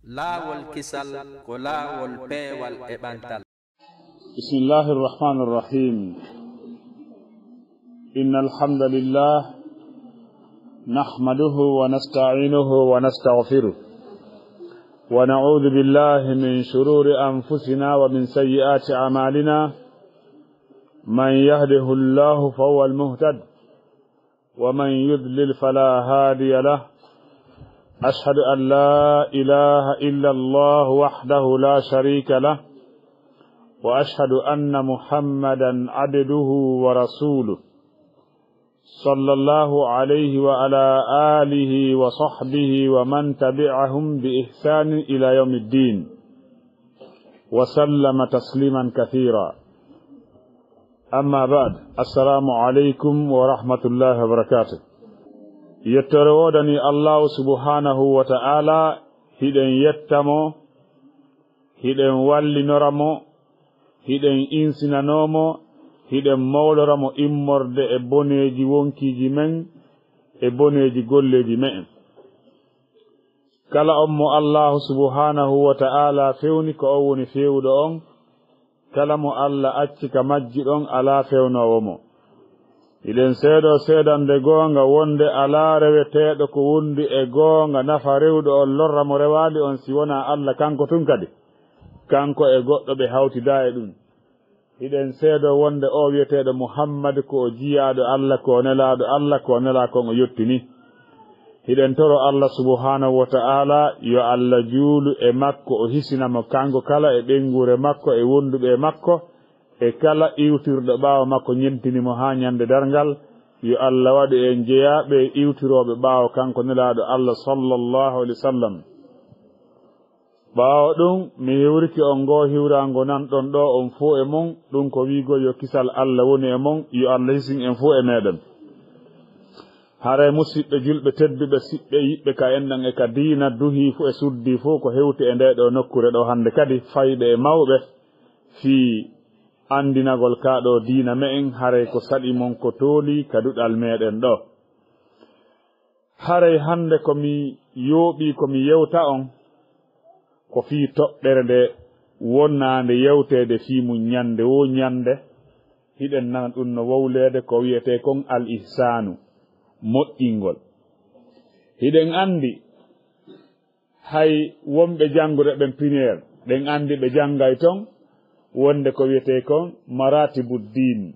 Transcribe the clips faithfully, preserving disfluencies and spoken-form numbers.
Laawol kisal ko laawol peewal e ɓantal. بسم الله الرحمن الرحيم. إن الحمد لله نحمده ونستعينه ونستغفره، ونعوذ بالله من شرور أنفسنا ومن سيئات أعمالنا. من يهده الله فهو المهتد، ومن يضلل فلا هادي له. أشهد أن لا إله إلا الله وحده لا شريك له، وأشهد أن محمدا عبده ورسوله، صلى الله عليه وعلى آله وصحبه ومن تبعهم بإحسان إلى يوم الدين، وسلم تسليما كثيرا. أما بعد، السلام عليكم ورحمة الله وبركاته. Yettoore woodani Allahu subhanahu wa ta'ala, hiɗen yetta mo, hiɗen wallinora mo, hiɗen insinanoo mo, hiɗen mawlora mo immorde e boneeji wonkiiji men, e boneeji golleeji me'en. Kala on mo Allahu subhanahu wa ta'ala fewni, ko on woni fewuɗo on. Kala mo Allah acci ka majji ɗon, alaa fewnoowo mo. Hiɗen seedoo seedande goonga wonde alaa reweteeɗo ko wondi e goonga nafa rewuɗo on, lorra mo rewaali on, si wonaa Allah kanko tun kadi. Kanko e goɗɗo ɓe hawtidaa e ɗum. Hiɗen seedoo wonde o wi'eteeɗo Muhammad ko o jiyaaɗo Allah, ko o nelaaɗo Allah, ko o nelaa kon o yottini. Hiɗen toro Allah subhanahu wa ta'ala yo Allah juulu e makko, o hisina mo kanko kala e ɓeynguure makko e wonduɓe e makko, e kala iwtirɗo ɓaawo makko ñentini mo haa ñande darngal. Yo Allah waɗu en jeyaaɓe e iwtirooɓe ɓaawo kanko nelaaɗo Allah sallallahu alaihi wasallam. Ɓaawo ɗum, mi hiwrike on ngoo hiwraango nanɗon ɗoo on fuu e mon, ɗum ko wi'ugol yo kisal Allah wonu e mon, yo Allah hisin en fuu e meɗen. Haray musiɓɓe julɓe tedduɓe, siɓɓe yiɓɓe ka enɗan e ka diina, duhii fuu e suddii fuu ko hewti e ndee ɗoo nokkuure ɗoo hannde kadi, fayɓe e mawɓe, fii anndinagol kaa ɗoo diina me'en, haray ko saɗi mon ko toolii ka duɗal meɗen ɗoo. Haray hannde ko mi yooɓii ko mi yewta on, ko fii toɓɓere nde wonnaande yewteede fii mum ñande woo ñande, hiɗen nana ɗum no wowleede ko wi'etee kon al ihsaanu, moƴƴingol. Hiɗen anndi hay wonɓe janngude ɓen primaire, ɗen anndi ɓe janngay ton wonde ko wi'etee kon maratibu diin.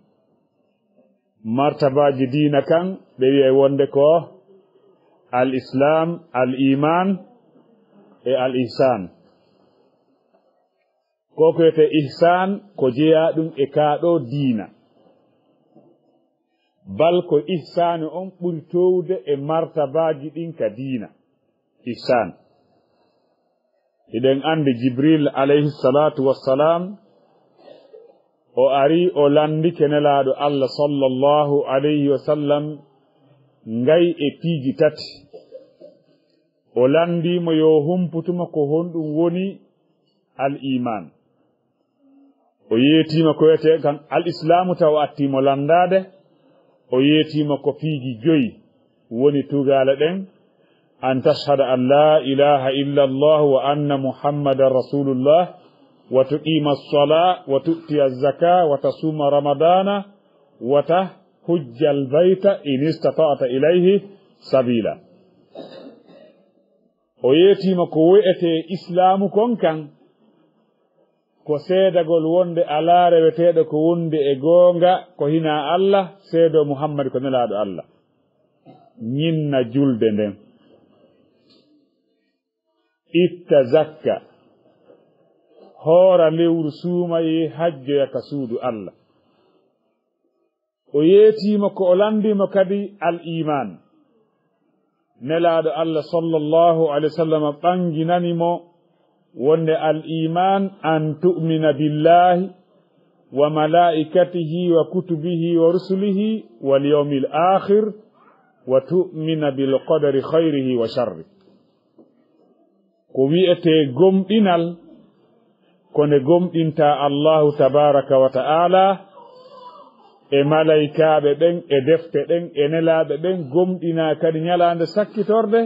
Martabaaji diina kan, ɓe wi'ay wonde ko al islam, al iman e al ihsan. Ko ko wi'etee ihsan ko jeyaa ɗum e kaa ɗoo diina. Bal ko ihsaanu on ɓuri toowde e martabaaji ɗin ka diina. Ihsan. Hiɗen anndi Jibril alayhi salatu wassalam, o ari o lanndike nelaaɗo Allah sallallahu alayhi wa sallam ngay e piiji tati. O lanndii mo yo humputu mo ko honɗum woni al iman. O yeetiima ko wiyetee kan al islaamu, taw o attii mo lanndaade. O yeetiima ko piiji joyi woni tugaale ɗen: an tashhada an laa ilaaha illa Allah wa anna Muhammadan rasulullah, wa tuqiima as-salaa, wa tu'tiya az-zakaa, wa tasuuma ramadaana, wa tahujja al-bayta in istata'ta ilayhi sabiila. O yeetiima ko wiyetee islaamu kon kan, ko seedagol wonde alaa reweteeɗo ko wondi e goonga ko hinaa Allah, seedoo Muhammad ko nelaaɗo Allah. Ñinna julde nden. Itta zakka. Hoora lewru suumayee, hajjoya ka suudu Allah. O yeetiima ko o lanndii mo kadi al iman. Nelaaɗo Allah sallallahu alayhi wa sallam ɓanginani mo wonde al iman an tu'mina billahi wa malaikatihi wa kutubihi wa rusulihi wal yawmil akhir wa tu'mina bil qadari khayrihi wa sharri. Ko wiyetee gomɗinal, ko nde gomɗintaa Allahu tabaraka wa ta'ala, e malaykaaɓe ɓen, e defte ɗen, e nelaaɓe ɓen, gomɗinaa kadi ñalaande sakkitorde,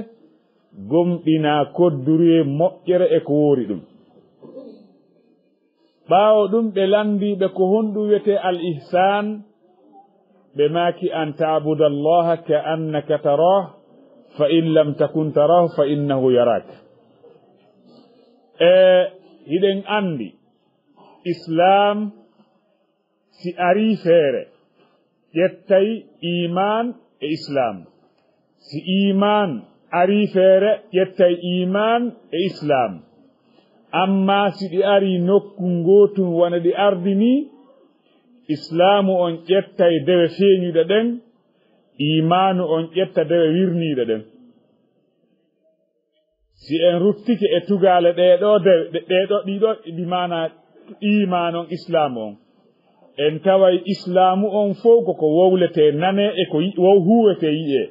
gomɗinaa kodduruyee moƴƴere e ko woori ɗum. Ɓaawo ɗum ɓe lanndii ɓe ko honɗum wiyetee al ihsan, ɓe maaki an ta'buda Allaha ka annaka tarah, fa in lam takun tarah fa innahu yarak. E hiɗen anndi Islaam si arii feere, ƴettay iimaan e Islaam. Si iimaan arii feere, ƴettay iimaan e Islaam. Ammaa si ɗi arii nokku ngootun wano ɗi ardi nii, Islaamu on ƴettay dewe feeñuɗe ɗen, iimaanu on ƴetta dewe wirniiɗe ɗen. Si en ruttike e tugaale ɗee ɗoo dewe, ɗe-, ɗee ɗoo, ɗii ɗoo, bi maanaa iimaan on, Islaamu on, en taway Islaamu on fow ko ko wowletee nanee e ko yi-, wow huuwetee yi'ee.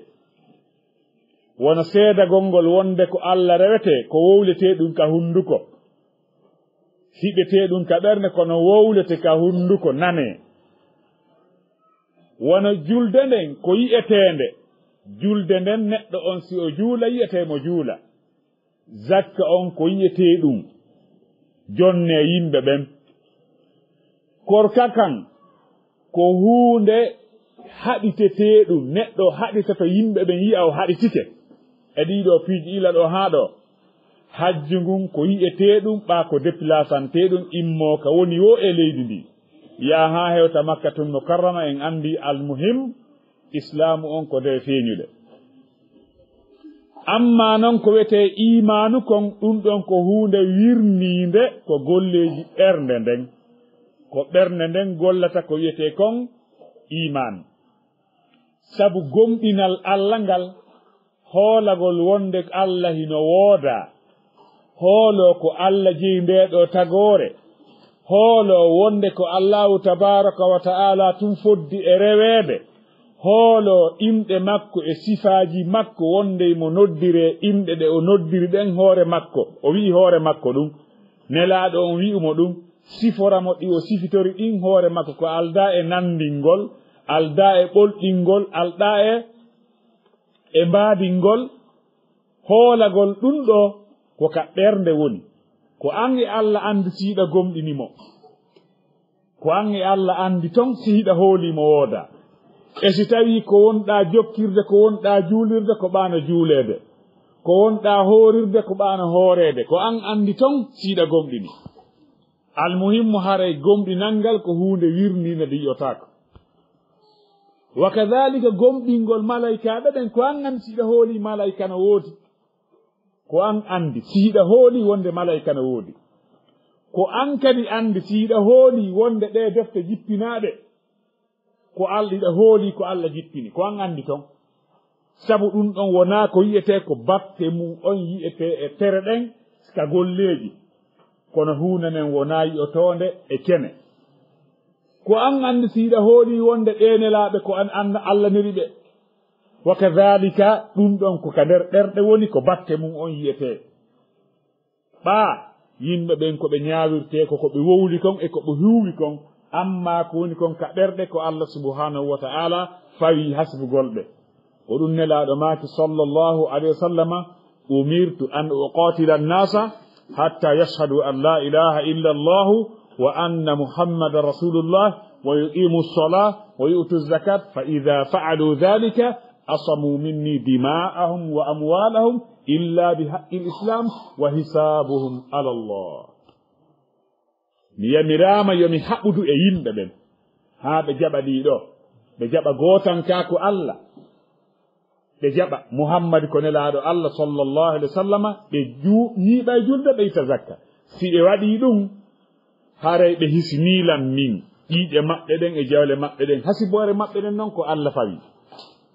Wano seedagol ngol wonde ko Alla rewetee, ko wowletee ɗum ka hunnduko, fiɓetee ɗum ka ɓernde, kono wowlete ka hunnduko, nanee. Wano julde nden ko yi'eteende, julde nden neɗɗo on si o juula, yi'etee mo juula. Zakka on ko yi'etee ɗum, jonnee yimɓe ɓen. Korka kan ko huunde haɗitetee ɗum, neɗɗo haɗitoto yimɓe ɓen yi'a o haɗitike. E ɗii ɗoo piiji ila ɗoo haa ɗoo. Hajju ngun ko yi'etee ɗum, ɓaa ko depilasantee ɗum, immoo ka woni woo e leydi ndii, yaha haa hewta Makkatul Mukarrama, en anndi. Almuhim, Islaamu on ko dewe feeñuɗe. Ammaa non ko wiyetee iimaanu kon, ɗum ɗon ko huunde wirniinde, ko golleeji ɓernde nden. Ko ɓernde nden gollata ko wiyetee kon iimaan. Sabu gomɗinal Alla ngal, hoolagol wonde Alla hino woodaa, hooloo ko Alla jeyi ndee ɗoo tagoore, hooloo wonde ko Allaahu tabaaraka wa ta'aalaa tun foddi e reweede, hooloo inɗe makko e sifaaji makko, wonde mo noddiree inɗe ɗe o noddiri ɗen hoore makko, o wi'i hoore makko ɗum, Nelaaɗo on wi'u mo ɗum, sifora mo ɗi o sifitori ɗin hoore makko, ko aldaa e nanndingol, aldaa e ɓolɗingol, aldaa e, e mbaadingol. Hoolagol ɗum ɗoo ko ka ɓernde woni. Ko an e Alla anndi si hiɗa gomɗini mo. Ko an e Alla anndi ton si hiɗa hoolii mo woodaa. E si tawii ko wonɗaa jokkirde, ko wonɗaa juulirde, ko ɓaano juuleede. Ko wonɗaa hoorirde, ko ɓaano hooreede. Ko an anndi ton si hiɗa gomɗini. Almuhimmu, haray gomɗinal ngal ko huunde wirniinde nde yi'otaako. Wa kadhalika gomɗingol malaykaaɓe ɓen, ko an anndi si hiɗa hoolii malayka no woodi. Ko an anndi si hiɗa hoolii wonde malayka no woodi. Ko an kadi anndi si hiɗa hoolii wonde ɗee defte jippinaaɗe, ko Alla, hiɗa hoolii ko Alla jippini, ko an anndi ton. Sabu ɗum ɗon wonaa ko yi'etee, ko batte mum on yi'etee e tere ɗen ka golleeji. Kono huunde nden wonaa yi'otoonde e kene. Ko an anndi si hiɗa hoolii wonde ɗee nelaaɓe ko an, an Alla neli ɓe. Wa kadhalika, ɗum ɗon ko ka nder ɓerɗe woni, ko batte mum on yi'etee. Ɓaa yimɓe ɓen ko ɓe ñaawirtee ko ko ɓe wowli kon e ko ɓe huuwi kon, ammaa ko woni kon ka ɓerɗe ko Allah subhanahu wa ta'ala fawi hasbugol ɓe. Ko ɗum Nelaaɗo maaki sallallahu alayhi wa sallama, "Umirtu an uqatila an-nasa hatta yashhadu an la ilaha illa Allah wa anna Muhammadan rasulullah wa yuqimu as-salah wa yu'tu az-zakat fa idha fa'alu dhalika asamu minni dima'ahum wa amwalahum illa bi haqqil islam wa hisabuhum ala Allah." Mi yamiraama yo mi haɓudu e yimɓe ɓen, haa ɓe jaɓa ɗiɗo, ɓe jaɓa gootankaaku Allah, ɓe jaɓa Muhammad ko Nelaaɗo Allah sallallahu alaihi wa sallama, ɓe ju-, ñiiɓa e julde, ɓe itta zakka. Si ɓe waɗii ɗum, haray ɓe hisinii lan min ƴiiƴe maɓɓe ɗen e jawle maɓɓe ɗen. Hasiboore maɓɓe ɗen non ko Allah fawi.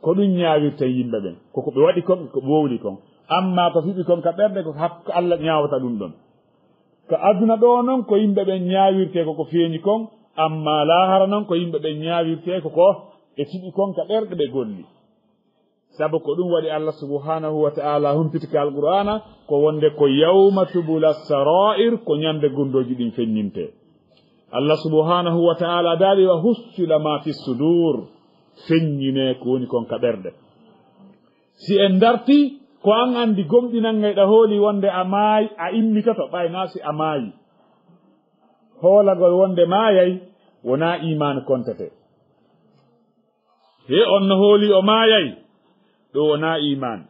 Ko ɗum ñaawirten yimɓe ɓen. Ko ko ɓe waɗi kon, ko ɓe wowli kon. Ammaa ko fiɓi kon ka ɓerɗe, ko hak-, ko Allah ñaawata ɗum ɗon. Ka aduna ɗoo non, ko yimɓe ɓen ñaawirtee ko ko feeñi kon, ammaa laahara non, ko yimɓe ɓen ñaawirtee ko ko ɓe fiɓi kon ka ɓerɗe ɓe golli. Sabu ko ɗum waɗi Allah subhanahu wa ta'ala humpiti ka Alqur'aana, ko wonde ko yawma tubula sarair, ko ñande gunndooji ɗin feññintee. Allah subhanahu wa ta'ala daali, "Wa hussila ma fi sudur." Feññinee ko woni kon ka ɓerɗe. Si en darti, Ko an anndi gomɗinangayɗa hooli wonde a maayi, a immitoto, ɓay naa si a maayi. Hoolagol wonde maayay wonaa iimaan kontete. He on no hooli o maayay, ɗo wonaa iimaan.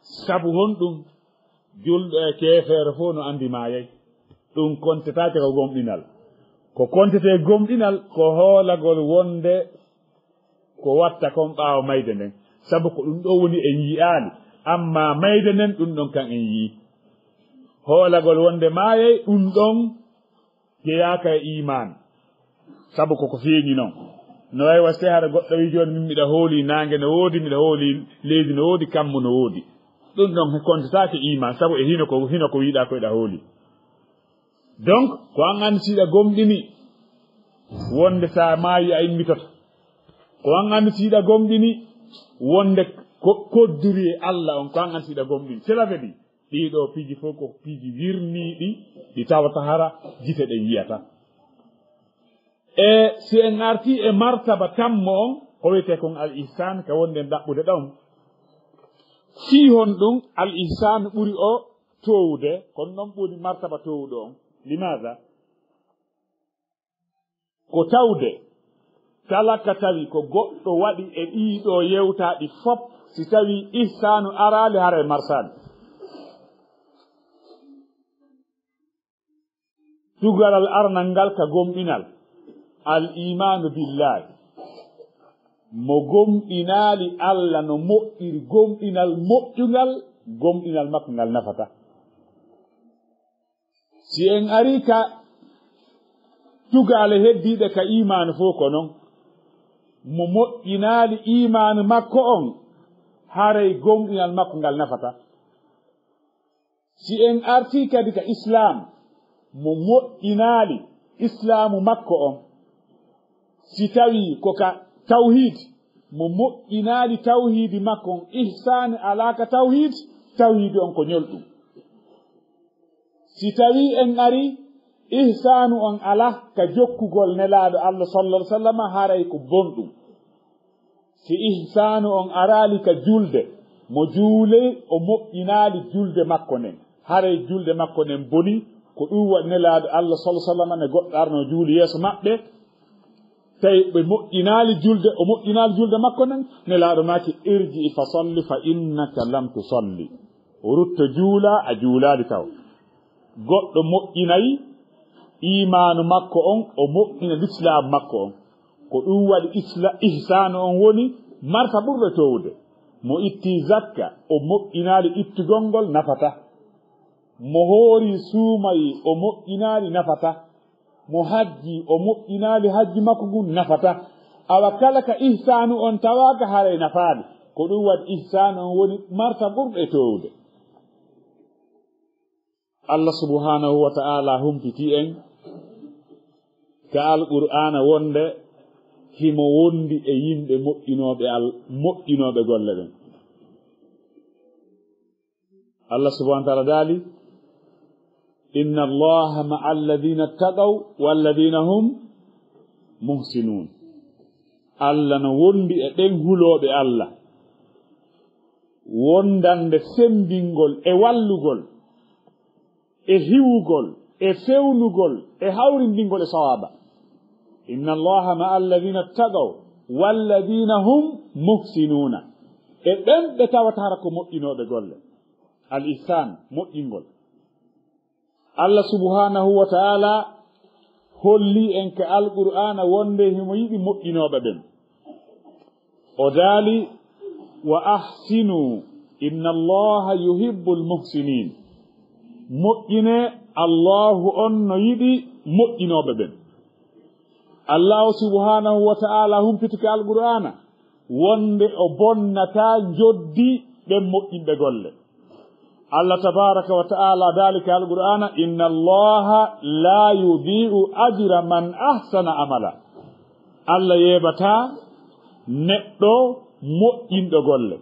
Sabu honɗum? Julɗo e keefeero fof no anndi maayay. Ɗum kontetaake ko gomɗinal. Ko kontetee gomɗinal ko hoolagol wonde ko watta kon ɓaawo mayde nden. Sabu ko ɗum ɗo woni en yi'aali. Amma mayde nden ɗum ɗon kan en yi'i. Hoolagol wonde maayay ɗum ɗon jeyaaka e iimaan. Sabu ko ko feeñi non. No wayi wa si hara goɗɗo wi jooni min miɗa hooli naange no woodi, miɗa hooli leydi no woodi, kammu no woodi. Ɗum ɗon kontetaake iimaan, sabu e hino ko, hino ko wiɗa ko eɗa hooli. Donc, ko an anndi si hiɗa gomɗini wonde sa maayi a immitoto. Ko an anndi si hiɗa gomɗini wonde ko kodduri e Allah on, ko an anndi si hiɗa gomɗini. Cela veut dire, ɗii ɗoo piiji fof ko piiji wirniiɗi, ɗi tawata hara gite ɗen yi'ata. E si en arti e martaba tammo on, ko wiyetee kon al ihsan, ka wonde en ɗaɓɓude ɗon. Fii honɗum al ihsan ɓuri o toowude, kono non ɓuri martaba toowuɗo on. Limaada? Ko tawde kala ka tawi ko goɗɗo waɗi e ɗii ɗoo yewtaaɗi fop, si tawi ihsanu araali, haray marsaali. Tugalal arnal ngal ka gomɗinal, al imaanu billahi, mo gomɗinaali Allah no moƴƴiri gomɗinal moƴƴungal, gomɗinal makko ngal nafata. Si en ari ka tugaale heddiiɗe ka iimaanu fof ko non, mo moƴƴinaali iimaanu makko on, haray gomɗinal makko ngal nafata. Si en artii kadi ka islaam, mo moƴƴinaali islaamu makko on, si tawii ko ka tawhiid, mo moƴƴinaali tawhiidi makko on, ihsaani alaa ka tawhiid, tawhiidi on ko ñolɗum. Si tawii en arii, ihsaanu on alaa ka jokkugol Nelaaɗo Allah sallallahu alaihi wasallam, haray ko bonɗum. Si ihsaanu on araali ka julde, mo juuley o moƴƴinaali julde makko nden, haray julde makko nden boni. Ko ɗum waɗi Nelaaɗo Allah sallallahu alaihi wasallam, ne goɗɗo arno juuli yeeso maɓɓe, tawi ɓe moƴƴinaali julde, o moƴƴinaali julde makko nden, Nelaaɗo maaki, "Irji fa salli fa innaka lam tusalli." O rutto juula, a juulaali taw. Goɗɗo moƴƴinay iimaanu makko on, o moƴƴina lislaam makko on. Ko ɗum waɗi isla-, ihsaanu on woni marta ɓurɗo toowude. Mo itti zakka, o moƴƴinaali ittugol ngol, nafata. Mo hoori suumayi, o moƴƴinaali, nafata. Mo hajji, o moƴƴinaali hajji makko ngun, nafata. Awa kala ka ihsaanu on tawaaka, haray nafaali. Ko ɗum waɗi ihsaanu on woni marta ɓurɗo e toowude. Allah subhanahu wa ta'ala humpiti en ka Alqur'aana wonde himo wondi e yimɓe moƴƴinooɓe Al-, moƴƴinooɓe golle ɓen. Allah subhanahu wa ta'ala daali, "Inna Allaha ma'a alladhina taqaw walladhina hum muhsinun." Allah no wondi e ɓen hulooɓe Allah, wondande sembingol e wallugol e hiwugol e fewnugol e hawrindingol e sawaaba. "Inna Allaha ma'a alladhina taqaw walladhina hum muhsinuna." E ɓen ɓe tawata hara ko moƴƴinooɓe golle. Al ihsan, moƴƴingol. Allah subhanahu wa ta'ala holli en ka Alqur'aana wonde himo yiɗi moƴƴinooɓe ɓen. O daali, "Wa ahsinu, inna Allaha yuhibbul muhsinin." Moƴƴine, Allahu on no yiɗi moƴƴinooɓe ɓen. Allahu subhanahu wa ta'ala humpiti ka Alqur'aana wonde o bonnataa njoddi ɓen moƴƴinɓe golle. Allah tabaraka wa ta'ala daali ka Alqur'aana, "Inna Allaha la yudhi'u ajra man ahsana amala." Allah yeebataa neɗɗo moƴƴinɗo golle.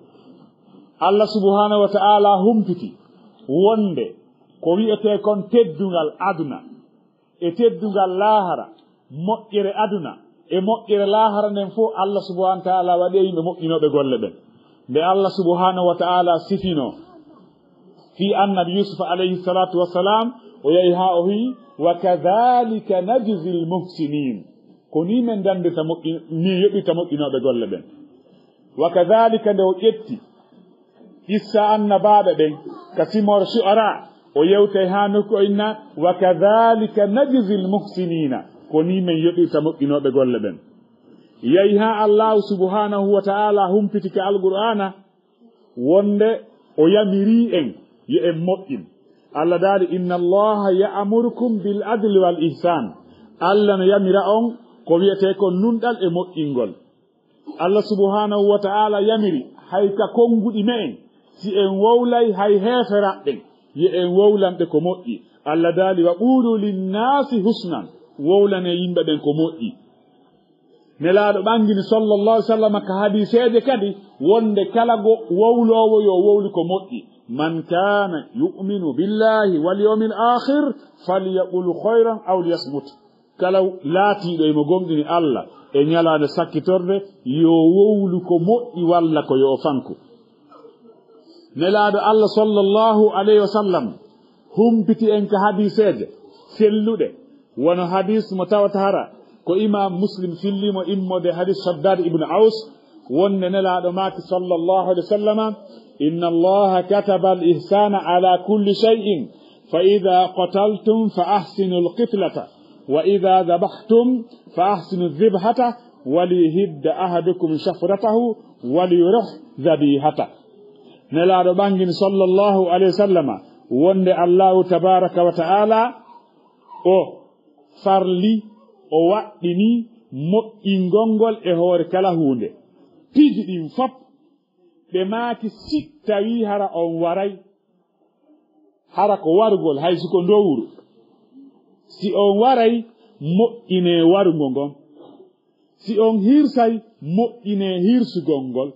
Allah subhanahu wa ta'ala humpiti wonde ko wi'etee kon teddungal aduna e teddungal laahara, moƴƴere aduna e moƴƴere laahara nden fof, Allah subhanahu wa ta'ala waɗi e yimɓe moƴƴinooɓe golle ɓen. Nde Allah subhanahu wa ta'ala sifinoo Fii Annabi Yuusuf alayhi salaatu wa salaam, o yahi haa o wi'i, "Wa kadhalika najzil muhsinin." Ko nii men dandirta moƴƴi-, min yoɓirta moƴƴinooɓe golle ɓen. Wa kadhalika, nde o ƴetti qissa annabaaɓe ɓen ka Simor Shu'ara, o yewtay haa nokku o inna, "Wa kadhalika najzil muhsinina." Ko nii men yoɓirta moƴƴinooɓe golle ɓen. Yahi haa Allaahu subhaanahu wa ta'ala humpiti ka Alqur'aana, wonde o yamirii en yo en moƴƴin. Allah daali, "Inna Allaha ya'murukum bil adli wal ihsan." Allah no yamira on ko wi'etee kon nunɗal e moƴƴingol. Allah subhanahu wa ta'ala yamiri hay ka konguɗi me'en, si en wowlay hay heeferaɓɓen, yo en wowlan ɓe ko moƴƴi. Allah daali, "Wa qulu linnaasi husnan." Wowlane yimɓe ɓen ko moƴƴi. Nelaaɗo ɓangini sallallahu alaihi wasallam ka hadiseeje kadi wonde kala go wowloowo yo wowlu ko moƴƴi. "Man kana yu'minu billahi wal yawmil akhir falyaqul khayran aw liyasmut." Kala laatiiɗo emo gomɗini Allah e ñalaande sakkitorde, yo wowlu ko moƴƴi walla ko yo o fanku. Nelaaɗo Allah sallallahu alaihi wasallam humpiti en ka hadiseeje selluɗe, wano hadis mo tawata hara ko Imam Muslim fillimo immode hadis Shaddad ibn Aus, wonde Nelaaɗo maaki sallallahu alaihi wasallama, "Inna Allaha kataba al-ihsana ala kulli shay'in, fa idha qataltum fa ahsinu al-qitlata, wa idha dhabahtum fa ahsinu adh-dhibhata, wa liyuhidda ahadukum shafratahu, wa liyurih dhabihata." Nelaaɗo ɓangini sallallahu alaihi wasallama wonde Allahu tabaraka wa ta'ala o farli, o waɗɗini moƴƴingol ngol e hoore kala huunde. Piiji ɗin fop, ɓe maaki, si tawii hara on waray, hara ko warugol, hay si ko ndowru, si on waray, moƴƴinee warugol ngol. Si on hirsay, moƴƴinee hirsugol ngol.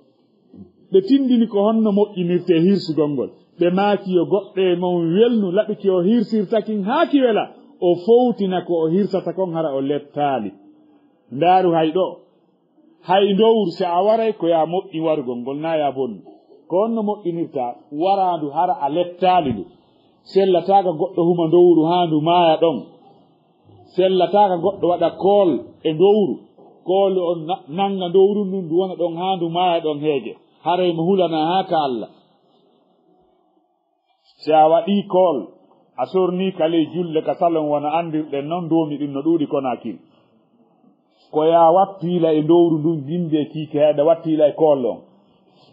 Ɓe tindini ko honno moƴƴinirtee hirsugol ngol. Ɓe maaki, yo goɗɗo e mon welnu laɓi ki o hirsirta kin haa ki wela, o fowtina ko o hirsata kon hara o lettaali. Ndaaru hay ɗo. Hay ndowru, si a waray ko yaa moƴƴi warugol ngol, naa yaa bonnu. Ko honno moƴƴinirta waraandu hara a lettaali ndu? Sellataaka goɗɗo huma ndowru haa ndu maaya ɗon. Sellataaka goɗɗo waɗa kool e ndowru. Kool on na-, nanga ndowru ndun, ndu wona ɗon haa ndu maaya ɗon heege. Haray mo hulana haa ka Allah. Si a waɗii kool, a sornii ka ley julle ka salon wano anndirɗen non, ndoomi ɗin no ɗuuɗi Konaakiri. Ko yaa wattu yila e ndowru ndun, gimbe kiike, hayɗa wattu yila e kool on.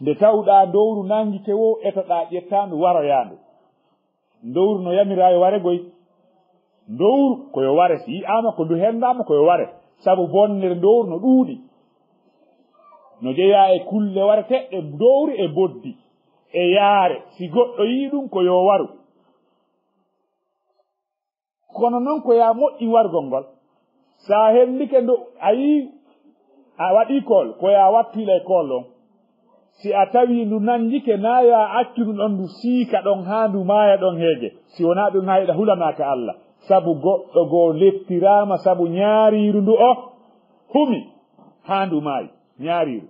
Nde tawɗaa ndowru nangi ke wo, etoɗaa ƴettaa ndu waroyaa ndu. Ndowru no yamiraa yo ware goy. Ndowru ko yo ware, si yi'aama ko ndu henndaama ko yo ware. Sabu bonnere ndowru no ɗuuɗi. No jeyaa e kulle wareteɗɗe, ndowru e boddi, e yaare. Si goɗɗo yi'i ɗum ko yo waru. Kono non ko yaa moƴƴi warugol ngol. Sa hendike ndo, a yii, a waɗii kool, ko yaa wattu yila e kool on. Si a tawii ndu nanngike, naa yo a accu ndu ɗon, ndu siika ɗon haa ndu maaya ɗon heege. Si wonaa ɗum, haa hiɗa hulanaaka Allah. Sabu goɗɗo goo lettiraama sabu ñaariiru ndu o humi haa ndu maayi, ñaariiru.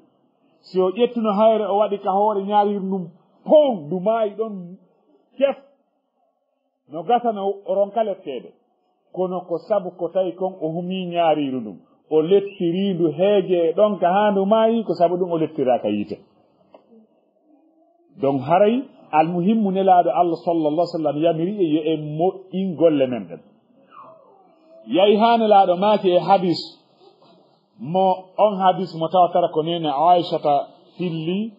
Si o ƴettuno hayre o waɗi ka hoore ñaariiru ndun, pow, ndu maayi ɗon kef. No gasa no o ronka letteede. Kono ko sabu ko tawi kon o humii ñaariiru ndun, o lettirii ndu heege e ɗon ka haa ndu maayi, ko sabu ɗum o lettiraaka yiite. Donc haray almuhimmu Nelaaɗo Allah sallallahu alaihi wasallam yamiri e yo en moƴƴin golle men ɗen. Yahi haa Nelaaɗo maaki e hadis mo, on hadis mo tawatara ko neene Aishata filli,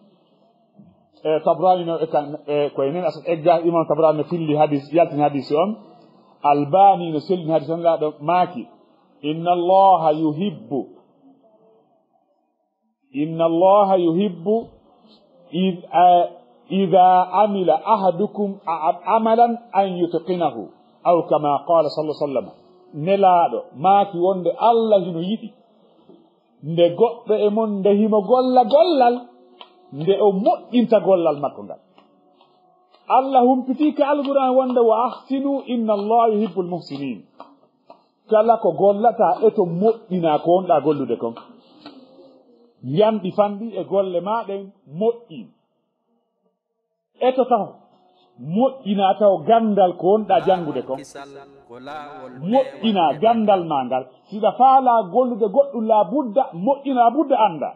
e Tabrani no e kan, e ko e neene Asad egga, Imam Tabrani no filli hadis, yaltini hadis on. Albani no sellini hadis on, Nelaaɗo maaki, "Inna Allaha yuhibbu, inna Allaha yuhibbu id-, a-, idha amila ahadukum a-, amalan an yutqinahu." Aw kama qala sallallahu alaihi wasallam. Nelaaɗo maaki wonde Allah hino yiɗi nde goɗɗo e mon nde himo golla gollal, nde o moƴƴinta gollal makko ngal. Allah humpitii ka Alqur'an wonde, "Wa ahsinu inna Allaha yuhibbul muhsinin." Kala ko gollataa, eto moƴƴinaa ko wonɗaa gollude kon. Yanɗi fanɗi e golle maa ɗen moƴƴi. Eto taho. Moƴƴinaa taw ganndal ko wonɗaa janngude kon. Moƴƴinaa ganndal maa ngal. Si ɗa faalaa gollude goɗɗum, laa budda, moƴƴinaa budda anndaa.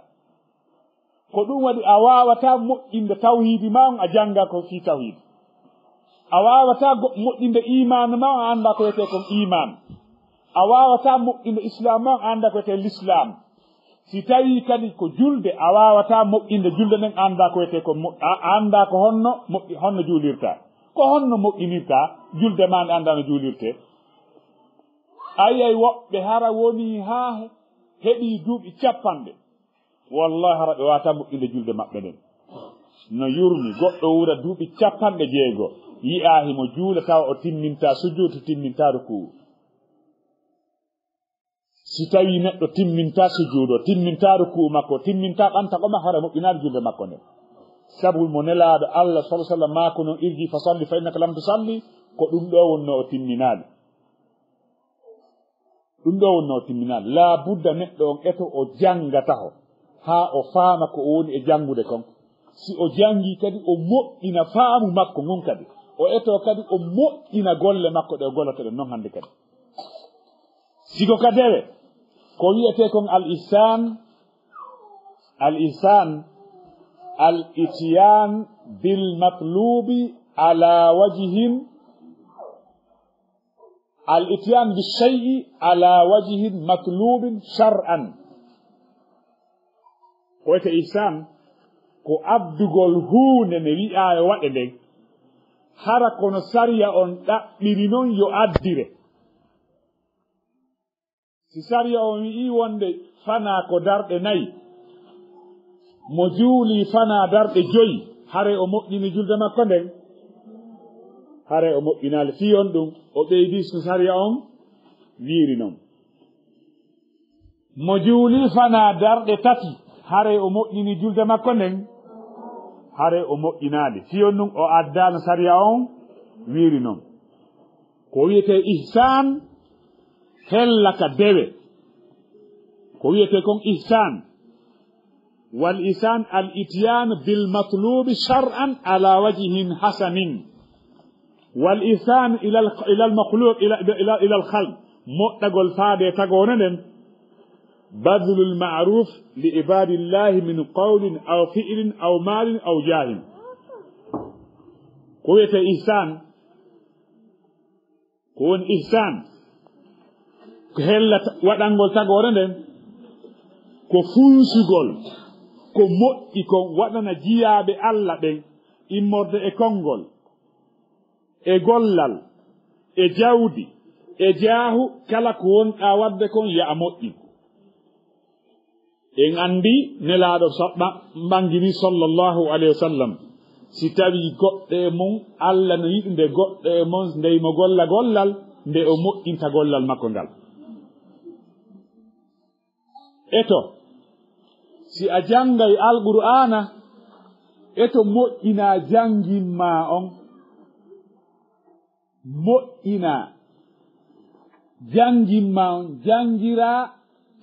Ko ɗum waɗi a waawataa moƴƴinde tawhiidi maa on, a jannga ko fii tawhiidi. A waawataa go-, moƴƴinde iimaanu maa on, a anndaa ko wiyetee kon iimaan. A waawataa moƴƴinde islaam maa on, a anndaa ko wiyetee lislaam. Si tawii kadi ko julde, a waawataa moƴƴinde julde nden, a anndaa ko wiyetee ko mo-, a, a anndaa ko honno moƴƴi-, honno juulirtaa. Ko honno moƴƴinirtaa julde maa nde, a anndaa no juulirtee. A yi'ay woɓɓe hara wonii haa he-, heɓii duuɓi cappanɗe. Wallaahi, hara ɓe waawataa moƴƴinde julde maɓɓe nden. No yurmi, goɗɗo wuura duuɓi cappanɗe jeego, yi'aa himo juula tawa o timmintaa sujuudu, timmintaa rukuu. Si tawii neɗɗo timmintaa sujuudu, timmintaa rukuu makko, timmintaa ɓantagol makko, hara moƴƴinaali julde makko nden. Sabu mo Nelaaɗo Allah, sallallaahu alayhi wa sallam, maako non, "Irji fa salli fa innaka lam tusalli", ko ɗum ɗoo wonnoo o timminaali. Ɗum ɗoo wonnoo o timminaali. Laa budda neɗɗo on eto o jannga taho, haa o faama ko o woni e janngude kon. Si o janngii kadi, o moƴƴina faamu makko ngun kadi. O etoo kadi, o moƴƴina golle makko ɗe o gollata ɗen non hannde kadi. Sigo ka dewe, ko wiyetee kon al ihsaan, al ihsaan, al ityaan bil matluubi ala wajhin, al ityaan bi shay'i ala wajhin matluubin shar'an. Ko wiyetee ihsaan, ko addugol huunde nde wi'aa yo waɗe nden, hara kono sariya on ɗaɓɓiri non yo addire. Si sariya on wi'ii wonde fanaa ko darɗe nayi, mo juulii fanaa darɗe joyi, haray o moƴƴini julde makko nden? Haray o moƴƴinaali. Fii on ɗum, o ɓeydii so sariya on wiiri non. Mo juulii fanaa darɗe tati, haray o moƴƴini julde makko nden? Haray o moƴƴinaali. Fii on ɗum, o addaa no sariya on wiiri non. Ko wiyetee ihsaan, hella ka dewe. Ko wiyetee kon ihsaan. Wal ihsaan al ityaanu bil matluubi shar'an ala wajhin hasanin. Wal ihsaanu ilal, ilal makhluuq, ila, ila, ilal khalq. Moƴƴagol faade tagoore nden. Badlul ma'ruuf li ibaadillaahi min qawlin aw fi'lin aw maalin aw jaahin. Ko wiyetee ihsaan, ko woni ihsaan, ko hella ta-, waɗangol tagoore nden, ko funsugol ko moƴƴi kon waɗana jiyaaɓe Alla ɓen, immorde e konngol, e gollal, e jawdi, e jaahu, kala ko wonɗaa waɗde kon, yo a moƴƴin. En anndi Nelaaɗo so-, ɓa-, ɓanngini, sallallaahu alayhi wa sallam, si tawii goɗɗo e mon, Alla no yiɗi nde goɗɗo e mon, nde himo golla gollal, nde o moƴƴinta gollal makko ngal. Eto, si a janngay Alqur'aana, eto moƴƴinaa janngin maa on. Moƴƴinaa janngin maa on, janngiraa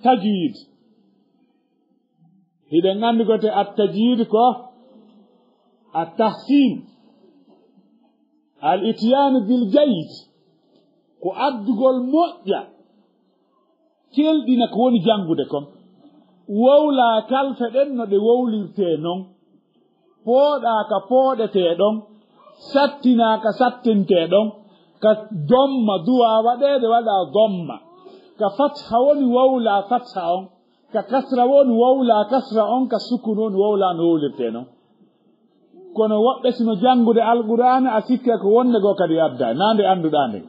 tajwiid. Hiɗen anndi ko wiyetee at-tajwiid ko at-tahsiin. Al-ityaanu bil jayyid ko addugol moƴƴa. Kelɗina ko woni janngude kon. Wowlaa kalfe ɗen no ɗe wowlirtee non. Pooɗaa ka pooɗetee ɗon. Sattinaa ka sattintee ɗon. Ka domma duwaa waɗeede, waɗaa domma. Ka fatha woni wowlaa fatha on. Ka kasra woni wowlaa kasra on. Ka sukun woni wowlaa no wowlirtee non. Kono woɓɓe si no janngude Alqur'aana, a sikka ko wonde goo kadi addaa, naa nde annduɗaa nden.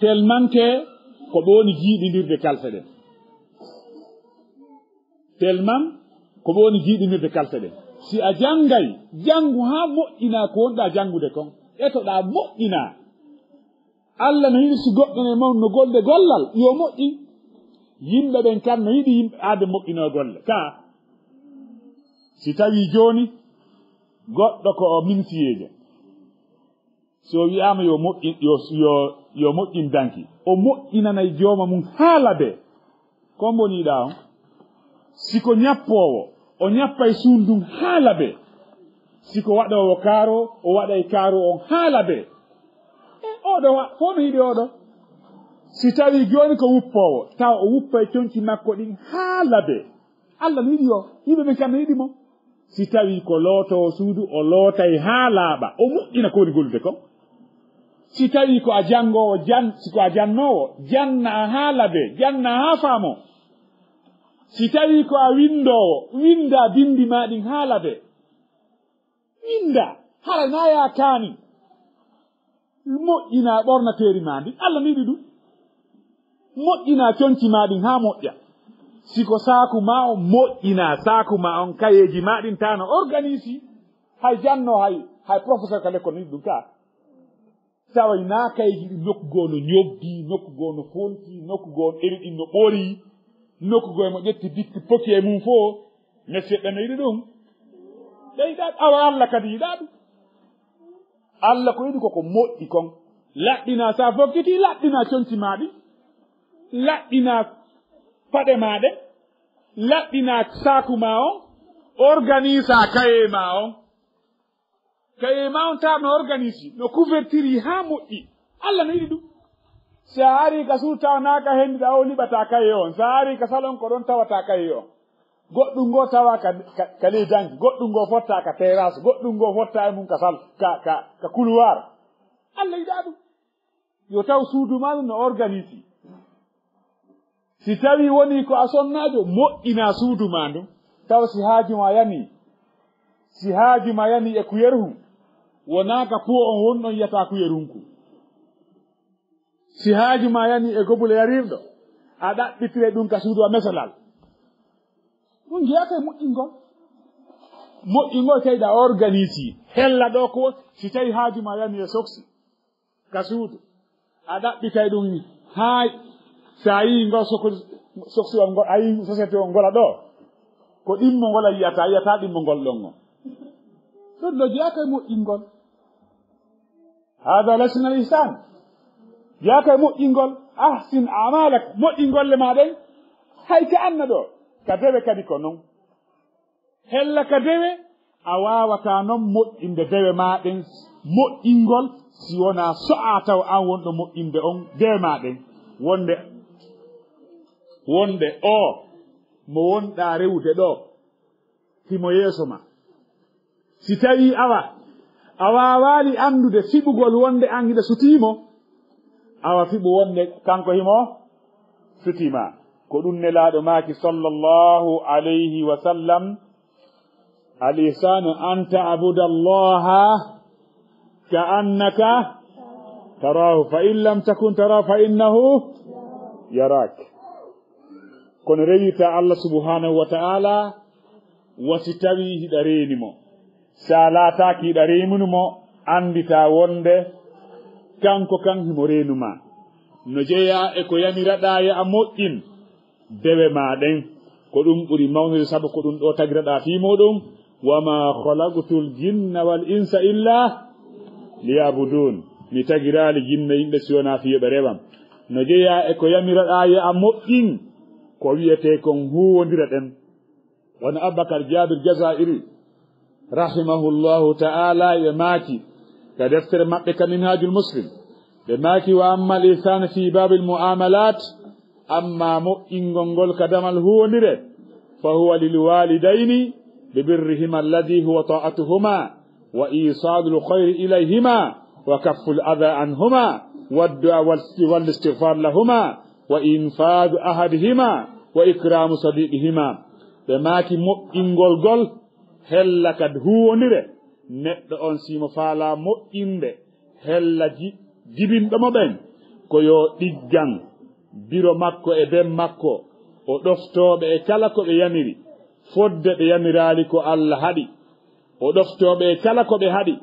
Tellement que ko ɓe woni jiiɗindirde kalfe ɗen. Tellement ko ɓe woni jiiɗindirde kalfe ɗen. Si a janngay, janngu haa moƴƴinaa ko wonɗaa janngude kon. Etoɗaa moƴƴinaa. Alla no yiɗi si goɗɗo e mon no golle gollal, yo moƴƴin. Yimɓe ɓen kan no yiɗi yimɓe aade moƴƴinoo golle. Ka, si tawii jooni goɗɗo ko o minisiyeejo, si o wi'aama yo moƴƴin, yo, yo, yo moƴƴin danki, o moƴƴinanay jooma mum haa labee. Ko mboniɗaa on? Si ko ñappoowo, o ñappay suundun haa labee. Si ko waɗoowo kaaro, o waɗay kaaro on haa labee. E oɗo wa-, fof no yiɗi oɗo. Si tawii jooni ko wuppoowo, tawa o wuppa e conci makko ɗin haa labee. Allah no yiɗi o, yimɓe ɓen kam no yiɗi mo. Si tawii ko lootoowo suudu, o lootay haa laaɓa, o moƴƴina ko woni gollude kon. Si tawii ko a janngoowo, jan-, si ko a jannoowo, janna haa labee, janna haa faamoo. Si tawii ko a winndoowo, winnda binndi maa ɗin haa labee. Winnda, hara na yaakaani. Moƴƴinaa ɓornateeri maa ndin, Allah no yiɗi ɗum. Moƴƴinaa conci maa ɗin haa moƴƴa. Si ko saaku maa on, moƴƴinaa saaku maa on, kayeeji maa ɗin taa no organisi. Hay janno, hay, hay professeur ka lekkol no yiɗi ɗum taa. Taway naa kayeeji ɗin nokku goo no ñobbi, nokku goo no fonti, nokku goo no eri ɗin no ɓori, nokku goo mo ƴetti bikki poki e mum fof. Monsieur ɓe no yiɗi ɗum. Ɓe yiɗaa ɗum. Awa Allah kadi yiɗaa ɗum. Allah ko yiɗi ko ko moƴƴi kon. Laɓɓinaa sa fokkiti, laɓɓinaa conci maa ɗin. Laɓɓinaa paɗe maa ɗen. Laɓɓinaa saaku maa on. Organisa kaye maa on. Kaye maa on taa no organisi, no couvertiri haa moƴƴi. Allah no yiɗi ɗum. Si a ari ka suudu tawa naa ka hendu ɗa o liɓata kaye on. Si a ari ka salon ko ɗon tawata kaye on. Goɗɗum ngo tawa ka, ka, ka ley danki, goɗɗum ngo fotta ka terrasse, goɗɗum ngo fotta e mum ka sal, ka, ka, ka couloir. Allah yiɗaa ɗum. Yo taw suudu maa ɗum no organisi. Si tawii wonii ko a sonnaajo, moƴƴinaa suudu maa ndun. Taw si haaju maa yanii, si haaju maa yanii e kuyeru hun, wonaa ka puwo on wonɗon yiyata kuyerunku. Si haaju maa yanii e gobule yarirɗo, a ɗaɓɓitire ɗum ka suudu a mesalal. Ɗum jeyaaka e moƴƴingol. Moƴƴingol tawi ɗa organisi. Hella ɗo ko si tawi haaju maa yanii e soksi ka suudu. A ɗaɓɓitay ɗum haa sa yii ngol soko-, soksiwal ngol, a yii société on ngola ɗo. Ko ɗimmo ngol a yiyata, a yiyata ɗimmo ngol ɗon on. Ɗum ɗo jeyaaka e moƴƴingol. Hada laysa min al ihsan. Jeyaaka e moƴƴingol. Ahsin amalak, moƴƴingol le maa ɗen. Hay ka anna ɗo. Ka dewe kadi ko non. Hella ka dewe, a waawataa non moƴƴinde dewe maa ɗen, moƴƴingol, si wonaa so'aa taw an wonɗo moƴƴinde on dewe maa ɗen. Wonde, wonde oo mo wonɗaa rewude ɗoo, himo yeeso maa. Si tawii awa, a waawaali anndude fiɓugol wonde an hiɗa sutii mo, awa fiɓu wonde kanko himo sutii maa. Ko ɗum Nelaaɗo maaki, sallallahu alayhi wa sallam, "Al ihsanu an ta'buda Allaha ka annaka tarahu, fa in lam takun tarahu, fa innahu yarak." Kono rewirta Allah subhanahu wa ta'ala, wa si tawii hiɗa reeni mo. Sa laataaki hiɗa reenuno mo, annditaa wonde kanko kan himo reenu maa. No jeyaa e ko yamiraɗaa yo a moƴƴin dewe maa ɗen. Ko ɗum ɓuri mawnude, sabu ko ɗum ɗoo tagiraɗaa fii muuɗum. "Wa ma khalaqtul jinna wal insa illa liya'budun." Mi tagiraali jinne yimɓe si wonaa fii yo ɓe rewam. No jeyaa e ko yamiraɗaa yo a moƴƴin, ko wi'etee kon huuwondira ɗen. Wano Abubakar Jaabir Jazaa'iri, rahimahullahu ta'ala, ɓe maaki ka deftere maɓɓe ka Minhajul Muslim, ɓe maaki, "Wa ammal ihsanu fi babil mu'amalat, amma moƴƴingol ngol ka damal huwondire, fa huwa lil walidayni bi birrihima alladhi huwa ta'atuhuma, wa isalul khayri ilayhima, wa kafful adha anhuma, wa du'a wal, wal istighfar lahuma, wa infadhu ahadihima, wa ikramu sadiqihima." Ɓe maaki moƴƴingol ngol hella ka huwondire, neɗɗo on si mo faalaa moƴƴinde hella ji-, jibinɗo mo ɓen, ko yo ɗiggan biro makko e ben makko, o ɗoftooɓe e kala ko ɓe yamiri, fodde ɓe yamiraali ko Allah haɗi, o ɗoftooɓe e kala ko ɓe haɗi,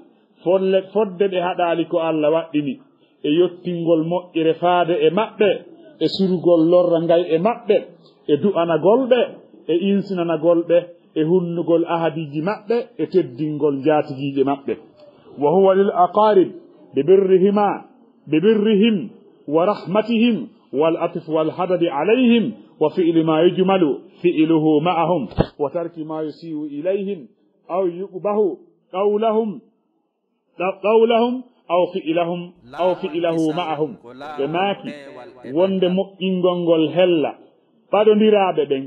folle-, fodde ɓe haɗaali ko Allah waɗɗini, e yottingol moƴƴere faade e maɓɓe, e surugol lorra ngay e maɓɓe, e du'anagol ɓe, e insinanagol ɓe, e hunnugol ahadiiji maɓɓe, e teddingol njaatigiiɓe maɓɓe. "Wa huwa lil aqarib bi birrihima, bi birrihim wa rahmatihim wal atf wal hadadi alayhim wa fi'li ma yujmalu fi'luhu ma'ahum wa tarki ma yusi'u ilayhim aw yuqbahu qawlahum, qaw-, qawlahum aw fi'lahum, aw fi'lahu ma'ahum. Ɓe maaki, wonde moƴƴingol ngol hella ɓaɗondiraaɓe ɓen,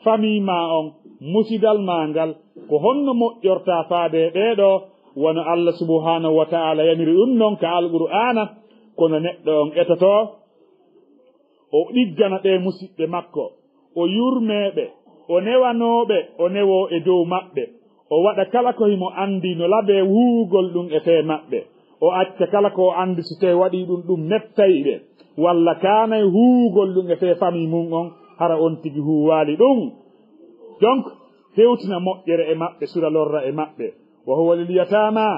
famii maa on, musidal maa ngal, ko honno moƴƴorta faade e ɓee ɗoo, wano Allah subhanahu wa ta'ala yamiri ɗum non ka Alqur'aana, kono neɗɗo on etotoo, o ɗiggana ɓee musiɓɓe makko, o yurmee ɓe, o newanoo ɓe, o newoo e dow maɓɓe, o waɗa kala ko himo anndi no labee huuwugol ɗum e fee maɓɓe, o acca kala ko o anndi si tawii waɗii ɗum, ɗum mettay ɓe, walla kaanay huuwugol ɗum e fee famii mun on, hara on tigi huuwaali ɗum. Donc, hewtina moƴƴere e maɓɓe, sura lorra e maɓɓe. وهو لليتامى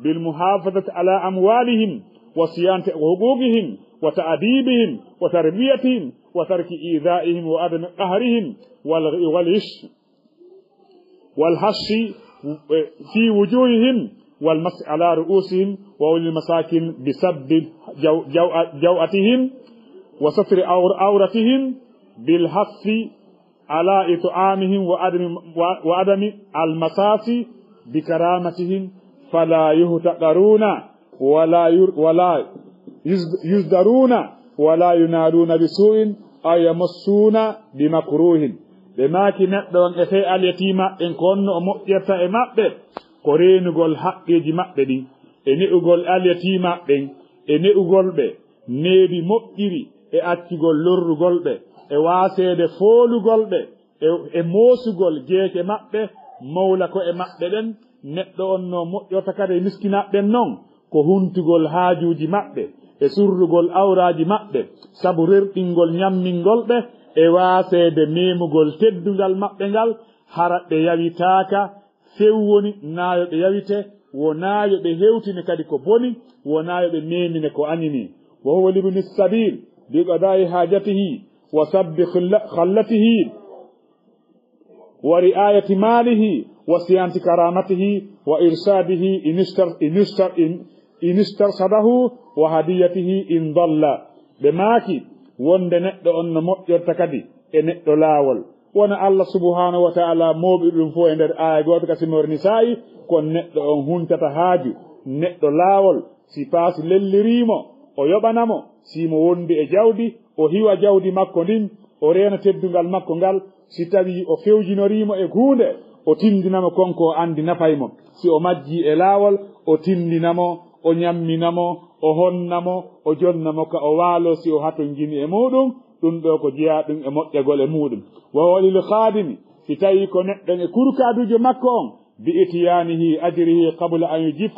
بالمحافظة على أموالهم وصيانة حقوقهم وتأديبهم وتربيتهم وترك إيذائهم وعدم قهرهم والغ-، والغش، والغش في وجوههم والمسح على رؤوسهم، وهو للمساكين بسد جو-، جو-، جوعتهم وستر عور-، عورتهم بالحث على إطعامهم وعدم، و-، وعدم المساس بكرامتهم، فلا يحتقرون ولا ير-، ولا يز-، يزدرون ولا ينالون بسوء أو يمسون بمكروه. Ɓe maaki neɗɗo on e fee alyatiima ɓen ko honno o moƴƴirta e maɓɓe, ko reenugol haqqeeji maɓɓe ɗin, e ne'ugol alyatiima ɓen, e ne'ugol ɓe, needi moƴƴiri e accugol lorrugol ɓe, e waaseede foolugol ɓe, e, e moosugol geece maɓɓe, mawla ko'e maɓɓe ɗen, neɗɗo on no moƴƴorta kadi e miskinaaɓe ɓen non, ko huntugol haajuuji maɓɓe, e surrugol awraaji maɓɓe, sabu rerɗingol ñammingol ɓe, e waaseede memugol teddungal maɓɓe ngal, hara ɓe yawitaaka, few woni, naa yo ɓe yawite, wonaa yo ɓe hewtine kadi ko boni, wonaa yo ɓe memine ko añini. وهو لابن السبيل بقضاء حاجته وسد خل-، خلته ورعاية ماله وصيانة كرامته وإرشاده إن استر-، إن استر-، إن، إن استرشده وهديته إن ضل. Ɓe maaki, wonde neɗɗo on no moƴƴorta kadi e neɗɗo laawol. Wona Allah subhanahu wa ta'ala mooɓi ɗum fof e nder aaya gooto ka Simor Nisaa'i, kon neɗɗo on huntata haaju neɗɗo laawol, si paasi lellirii mo, o yoɓana mo, si mo wondi e jawdi, o hiwa jawdi makko ndin, o reena teddungal makko ngal, si tawii o fewjinorii mo e huunde, o tindina mo kon ko o anndi nafay mo. Si o majjii e laawol, o tindina mo, o ñammina mo, o honna mo, o jonna mo ka o waaloo si o hatonjini e muuɗum, ɗum ɗoo ko jeyaa ɗum e moƴƴagol e muuɗum. وهو للخادم, si tawii ko neɗɗo e kurkaaduujo makko on, بإتيانه أجره قبل أن يجف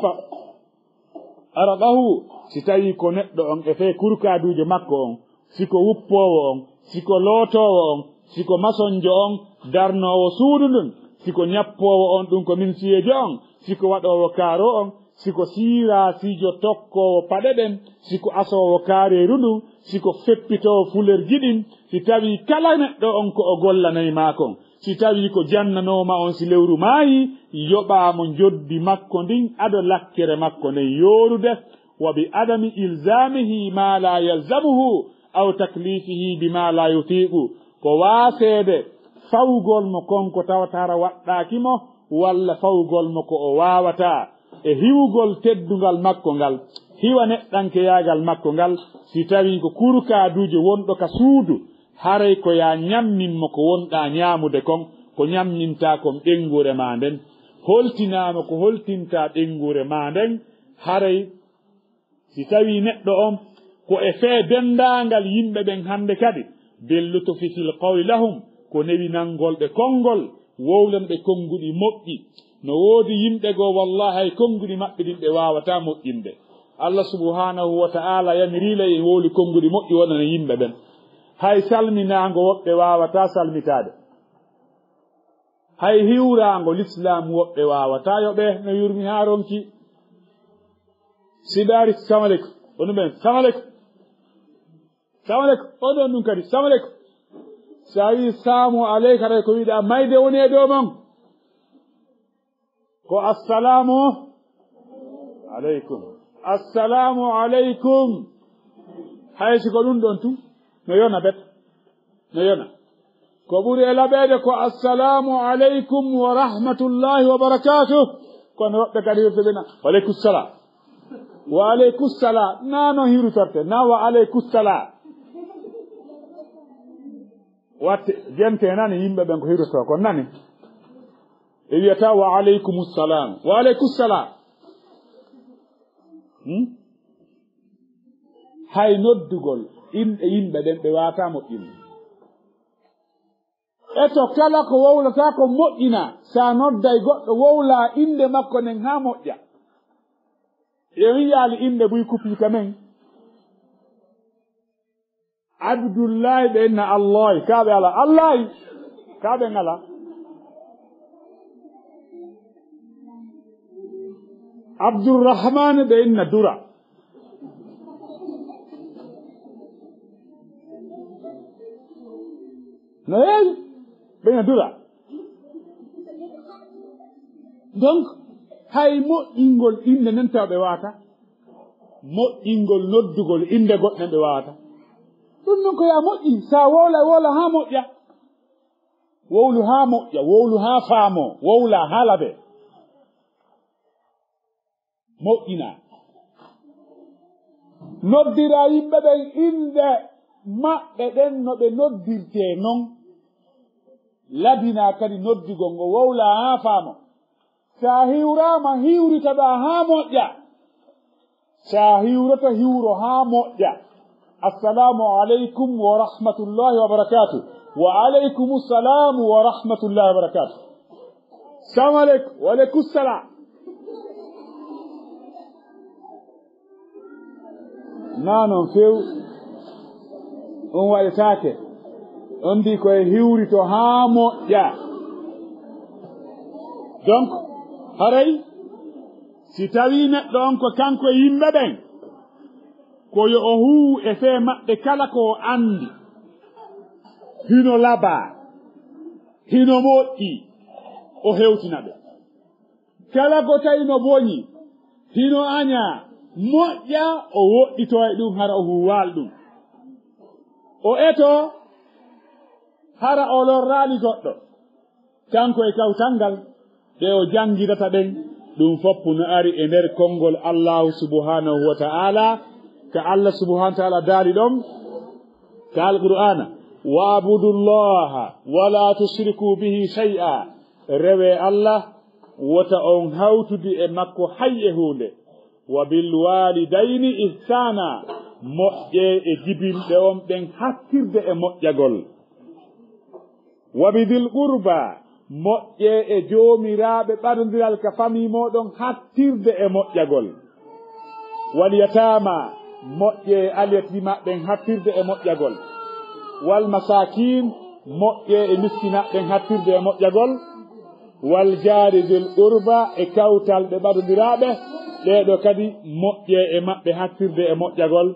عرقه, si tawii ko neɗɗo on e fee kurkaaduujo makko on, si ko wuppoowo on, si ko lootoowo on, si ko masonjo on, darnoowo suudu ndun, si ko ñappoowo on, ɗum ko minsiyeejo on, si ko waɗoowo kaaro on, si ko siiraasiijo tokkoowo paɗe ɗen, si ko asoowo kaareeru ndun, si ko feppitoowo fulerji ɗin, si tawii kala neɗɗo on ko o gollanay maa kon, si tawii ko jannanoo ma on si lewru maayi, yoɓaa mo njoddi makko ndin ado lakkere makko nden yoorude, وبعدم إلزامه ما لا يلزمه أو تكليفه بما لا يطيق, ko waaseede fawugol mo kon ko tawata hara waɗɗaaki mo, walla fawugol mo ko o waawataa, e hiwugol teddungal makko ngal, hiwa neɗɗankeyaagal makko ngal, si tawii ko kurkaaduujo wonɗo ka suudu, haray ko yaa ñammin mo ko wonɗaa ñaamude kon, ko ñammintaa kon ɓeynguure maa nden, holtinaa mo ko holtintaa ɓeynguure maa nden, haray si tawii neɗɗo on ko e fee denndaangal yimɓe ɓen hannde kadi, باللطف في القول لهم, ko newinangol ɓe konngol, wowlan ɓe konnguɗi moƴƴi. No woodi yimɓe goo, wallaahi, hay konnguɗi maɓɓe ɗin ɓe waawataa moƴƴinde. Allah subhanahu wa ta'ala yamirii la en wowli konnguɗi moƴƴi wonana yimɓe ɓen. Hay salminaango woɓɓe waawataa salmitaade. Hay hiwraango lislaam woɓɓe waawataa yoɓee, no yurmi haa ronki. Si ɓe ari, "Salamu aleykum." O ɗum ɓen, "Salamu aleykum. Salamu aleykum." O ɗon ɗum kadi, "Salamu aleykum." Si a wii, "Salaamu aleyka," tawi ko wiɗaa mayde woni e dow mon. Ko, "Assalaamu aleykum. Assalaamu aleykum." Hay si ko ɗum ɗon tun, no yona bet. No yona. Ko ɓuri e laɓeede ko, "Assalaamu aleykum wa rahmatullahi wa barakaatuh." Kono woɓɓe kadi hirte ɓe na, "Wa aleykum salam." "Wa aleykum salam." Na noon hiwritorte, na "Wa aleykum salam." Watte, gente nani yimɓe ɓen ko hiwrotoo kon nani. Ɓe wiyata, "Wa aleykum salam." "Wa aleykum salam." Hmm? Hay noddugol inɗe yimɓe ɓen ɓe waata moƴƴinde. E to kala ko wowlata ko moƴƴina, sa nodday goɗɗo wowla innde makko nden haa moƴƴa. E wiyaali innde buy kupiita men. Abdullahi ɓe inna Allahi, kaaɓe ala Allahi, kaaɓe ngala. Abdurrahman ɓe inna Dura. No heewi ɓe inna Dura. Donc, hay moƴƴingol innde nden taw ɓe waata. Moƴƴingol noddugol innde goɗɗen ɓe waata. Ɗum non ko yaa moƴƴi, sa wowla, wowla haa moƴƴa. Wowlu haa moƴƴa, wowlu haa faamoo, wowla haa labe. Moƴƴina. Noddira yimɓe ɓen innde maɓɓe ɗen no ɓe noddirtee non. Labina kadi noddugol ngo, wowla haa faamo. Sa hiwraama, hiwritoɗaa haa moƴƴa. Sa hiwroto, hiwro haa moƴƴa. "Assalamu aleykum wa rahmatullahi wa barakatuh." "Wa aleykum salam wa rahmatullahi wa barakatuh." "Salamu aleykum." "Wa aleykum salam." Na noon few, on waɗetaake. On mbii ko e hiwrito haa moƴƴa. Donc, haray, si tawii neɗɗo on ko kanko e yimɓe ɓen, ko yo o huuwu e fee maɓɓe kala ko o anndi. Hino labaa, hino moƴƴi, o hewtina ɓe. Kala ko tawi no boñi, hino añaa, moƴƴa, o woɗɗitoo e ɗum, hara o huuwaali ɗum. O etoo, hara o lorraali goɗɗo. Kanko e kawtal ngal, ɓe o janngirata ɓen, ɗum fof no ari e nder konngol Allahu subhanahu wa ta'ala, ka Allah subhanahu wa ta'ala daali ɗon, ka Alqur'aana, "Wa'budu Llaha wa la tushriku bihi shay'a." Rewee Allah, wota on hawtudu e makko hay e huunde. "Wa bil walidayni ihsana." Moƴƴee e jibinɓe on ɓen hattirde e moƴƴagol. "Wa bi dhil qurba." Moƴƴee e joomiraaɓe ɓadondiral ka famii mooɗon hattirde e moƴƴagol. "Wal yataama." Moƴƴee e alyatimaaɓe ɓen hattirde e moƴƴagol. "Wal masaakiin." Moƴƴee e miskinaaɓe ɓen hattirde e moƴƴagol. "Wal jaari dhil qurba", e kawtal ɓe ɓadondiraaɓe, ɓee ɗoo kadi moƴƴee e maɓɓe hattirde e moƴƴagol.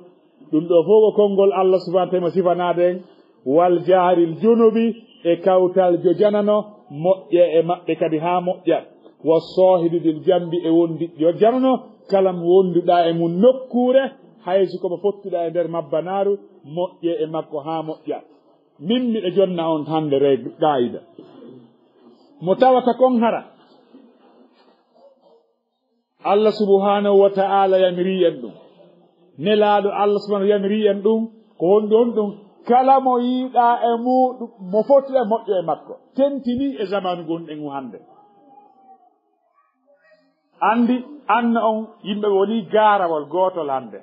Ɗum ɗoo fof ko konngol Allah subhanahu wa ta'ala mo sifanaade en. "Wal jaaril junubi", e kawtal jo janano, moƴƴee e maɓɓe kadi haa moƴƴa. "Wa saahibi bil jambi", e wondiɗɗo janano, kala mo wonduɗaa e mum nokkuure, hay si ko mo fottuɗaa e nder mabbanaaru, moƴƴee e makko haa moƴƴa. Min miɗo jonna on hannde reg-, qaayida. Mo tawata kon hara. Allah subhanahu wa ta'ala yamirii en ɗum. Nelaaɗo Allah subhanahu yamirii en ɗum. Ko honɗum, honɗum? Kala mo yiiɗaa e muuɗum, mo foti e moƴƴo e makko. Tentinii e zamanu gonɗen ngu hannde. Anndi, anna on yimɓe woni gaarawol gootol hannde.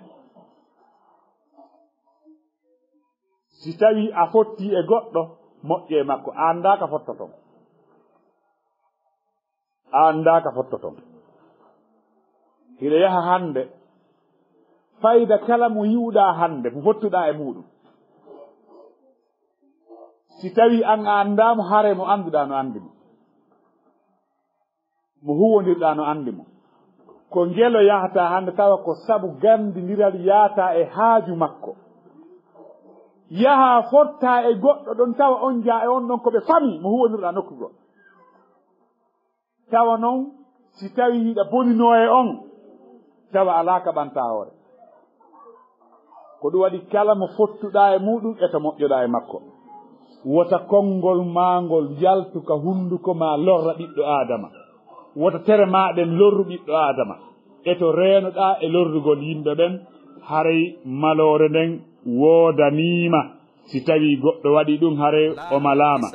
Si tawii a fottii e goɗɗo, moƴƴo e makko, a anndaa ka fottoton. A anndaa ka fottoton. Hiɗa yaha hannde, fayda kala mo yi'uɗaa hannde, mo fottuɗaa e muuɗum. Si tawii an a anndaa mo, haray mo annduɗaa no anndi mo. Mo huwondirɗaa no anndi mo. Ko ngelo yahata hannde tawa ko sabu ganndindiral yahata e haaju makko. Yaha fotta e goɗɗo ɗon tawa on jaa e on ɗon ko ɓe fami mo huwondirɗaa nokku goo. Tawa non si tawii hiɗa boninoo e on, tawa alaa ka ɓantaa hoore. Ko ɗum waɗi kala mo fottuɗaa e muuɗum, eto moƴƴoɗaa e makko. Wota konngol maa ngol yaltu ka hunnduko maa lorra ɓiɗɗo Aadama. Wota tere maaɗen lorru ɓiɗɗo Aadama. E to reenoɗaa e lorrugol yimɓe ɓen, haray maloore nden woodanii ma. Si tawii goɗɗo waɗii ɗum, haray o malaama.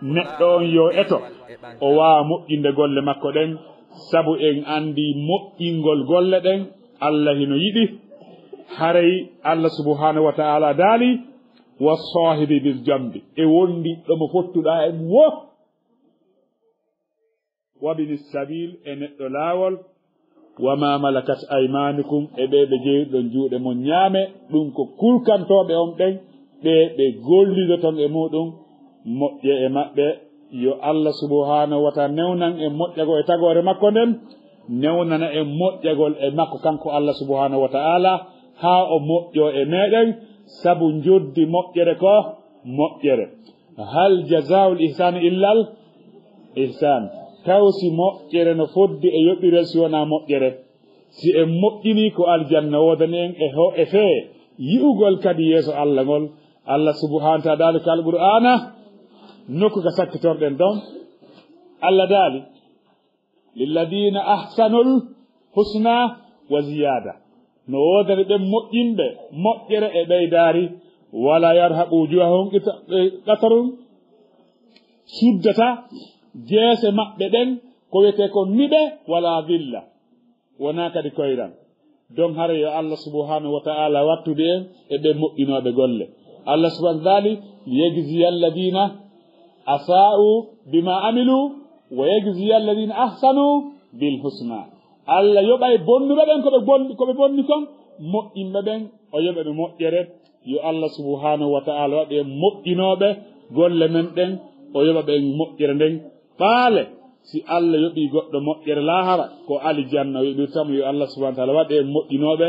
Neɗɗo on yo eto, o waawa moƴƴinde golle makko ɗen, sabu en anndii moƴƴingol golle ɗen, Alla hino yiɗi. Haray Alla subhaanahu wa ta'aalaa daali, "Wa saahibi bil jambi", e wondiɗɗo mo fottuɗaa e mum woo. "Wa bini sabiil", e neɗɗo laawol. "Wa ma malakat aymaanukum", e ɓee ɓe jeyiɗon juuɗe mon ñaame, ɗum ko kulkantooɓe on ɓen, ɓe ɓe gollidoton e muɗum, moƴƴe e maɓɓe. Yo Alla subhaanahu wa ta'aalaa newnan en moƴƴagol e tagoore makko nden, newnana en moƴƴagol e makko kanko Alla subhaanahu wa ta'aalaa, haa o moƴƴo e meɗen, sabu njoddi moƴƴere ko moƴƴere. "Hal jazaa'ul ihsaani illal ihsaan." Taw si moƴƴere no fodde e yoɓirel si wonaa moƴƴere? Si en moƴƴinii, ko aljanna woodani en e ho-, e fee yi'ugol kadi yeeso Alla ngol. Alla subhaanahu wa ta'aalaa daali ka Alqur'aana, nokku ka sakkitorɗen ɗon, Alla daali, "Lilladiina ahsanul husna wa ziyaada." No woodani ɓen moƴƴinɓe moƴƴere e ɓeydaari. "Wala yarhaqu wujuhahum qita-, eh, qatarun." Suddata jeese maɓɓe ɗen ko wiyetee kon niɓe, wala dilla. Wonaa kadi koyran. Don hare yo Alla subhaanahu wa ta'aalaa wattude en e ɓen moƴƴinooɓe golle. Alla subhaanahu wa ta'aalaa daali, "Liyajziya alladina asa'u bima amilu wa yajziya alladina ahsanu bil husna." Alla yoɓay bonnuɓe ɓen ko ɓe bonni, ko ɓe bonni kon, moƴƴinɓe ɓen o yoɓa ɓe moƴƴere. Yo Alla subhaanahu wa ta'aalaa waɗu en moƴƴinooɓe golle men ɗen, o yoɓa ɓen moƴƴere nden. Faale, si Alla yoɓii goɗɗo moƴƴere laahara, ko alijanna o yoɓirta mo. Yo Alla subhaanahu wa ta'aalaa waɗu en moƴƴinooɓe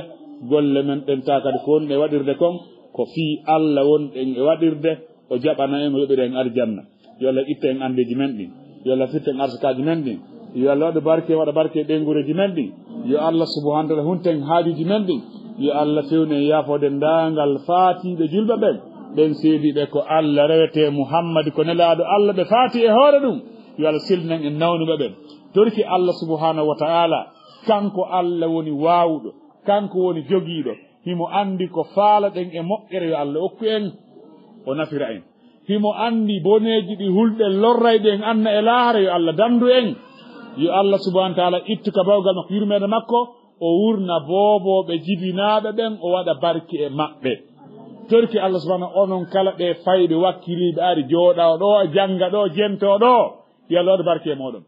golle men ɗen, taa kadi ko wonɗen e waɗirde kon, ko fii Alla wonɗen e waɗirde, o jaɓana en, o yoɓira en alijanna. Yo Alla itta en anndeeji men ɗin. Yo Alla firta en arsikaaji men ɗin. Yo Alla waɗu barke, waɗa barke e ɓeynguureeji men ɗin. Yo Alla subhaanahu wa ta'aalaa hunta en haajuuji men ɗin. Yo Alla fewnu en yaafoode ndaangal faatiiɓe julɓe ɓen. Ɓen seediiɓe ko Alla rewetee Muhammad ko nelaaɗo Alla, ɓe faati e hoore ɗum. Yo Alla sellinan en nawnuɓe ɓen. Torki Alla subhaanahu wa ta'aalaa, kanko Alla woni waawuɗo, kanko woni jogiiɗo. Himo anndi ko faalaɗen e moƴƴere, yo Alla okku en, o nafira en. Himo anndi boneeji ɗi hulɗen lorrayɗi en anna e laahara, yo Alla dandu en. Yo Alla subhaanahu wa ta'aalaa ittu ka bawgal makko, yurmeende makko, o wurna boobooɓe jibinaaɓe ɓen, o waɗa barke e maɓɓe. Torki Alla subhaanahu, onon kala ɓe fayɓe wakkiliiɓe ari jooɗaa ɗoo, jannga ɗoo, jentoo ɗoo, yo Alla waɗu barke e mooɗon.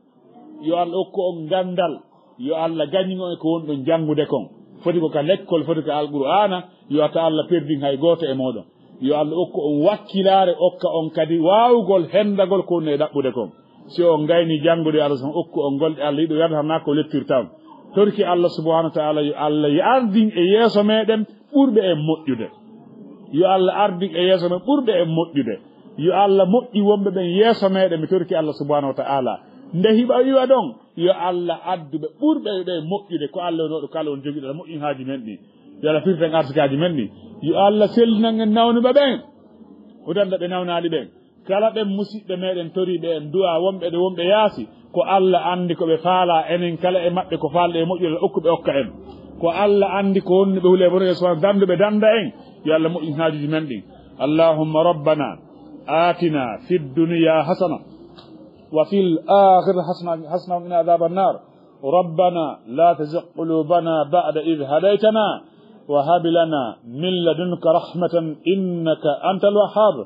Yo Alla okku on ganndal. Yo Alla gañin on e ko wonɗon janngude kon. Foti ko ka lekkol, foti ko Alqur'aana. Yo ata Alla perdin hay gooto e mooɗon. Yo Alla okku on wakkilaare, okka on kadi waawugol henndagol ko woni e ɗaɓɓude kon. Si on gayni janngude, yo Alla okku on golɗe Alla yiɗi, yardanaa ko lettirta on. Torki Alla subhaanahu wa ta'aalaa, yo Alla ardin e yeeso meɗen ɓurɓe en moƴƴude. Yo Alla ardin e yeeso men ɓurɓe en moƴƴude. Yo Alla moƴƴin wonɓe ɓen yeeso meɗen, mi torki Alla subhaanahu wa ta'aalaa. Nde hiɓa iwa ɗon, yo Alla addu ɓe ɓurɓe ɓe moƴƴude. Ko Alla woni waɗuɗo kala, woni jogiiɗo, Alla moƴƴin haaji men ɗin. Yo Alla firtan arsikaaji men ɗin. Yo Alla sellinan en nawnuɓe ɓen, o danda ɓe nawnaali ɓen. Kala ɓen musiɓɓe meɗen toriiɓe en du'a, wonɓe ɗo, wonɓe yaasi, ko Alla anndi ko ɓe faalaa, enen kala e maɓɓe ko faalɗe e moƴƴude, Alla okku ɓe okka en. Ko Alla anndi ko wonɓe hule e bone, subhaanahu, danduɓe danda en. Yo Alla moƴƴin haajuuji men ɗin. اللهم ربنا آتنا في الدنيا حسنة وفي الآخرة حسنة، حسنة وقنا عذاب النار. ربنا لا تزغ قلوبنا بعد إذ هديتنا وهب لنا من لدنك رحمة إنك أنت الوهاب.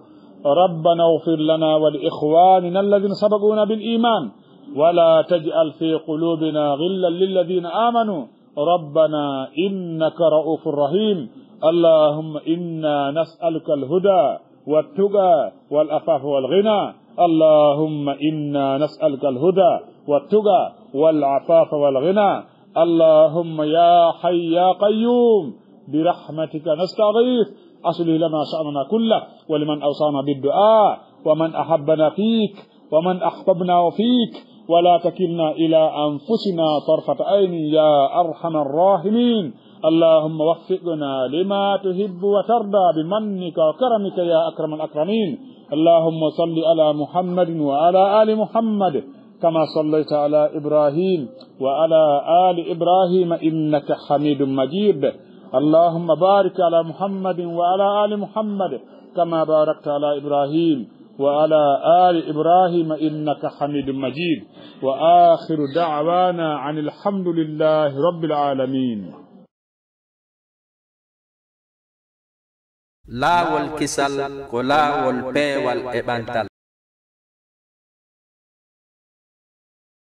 ربنا اغفر لنا ولإخواننا الذين سبقونا بالإيمان ولا تجعل في قلوبنا غلا للذين آمنوا ربنا إنك رءوف رحيم. اللهم إنا نسألك الهدى والتقى والعفاف والغنى. اللهم إنا نسألك الهدى والتقى والعفاف والغنى. اللهم يا حي يا قيوم برحمتك نستغيث، أصلح لنا شأننا كله ولمن أوصانا بالدعاء ومن أحبنا فيك ومن أحببنا فيك، ولا تكلنا إلى أنفسنا طرفة عين يا أرحم الراحمين. اللهم وفقنا لما تحب وترضى بمنك وكرمك يا أكرم الأكرمين. اللهم صل على محمد وعلى آل محمد كما صليت على إبراهيم وعلى آل إبراهيم إنك حميد مجيد. اللهم بارك على محمد وعلى آل محمد كما باركت على إبراهيم وعلى آل إبراهيم إنك حميد مجيد. وآخر دعوانا عن الحمد لله رب العالمين. Laawol kisal ko laawol peewal e ɓantal.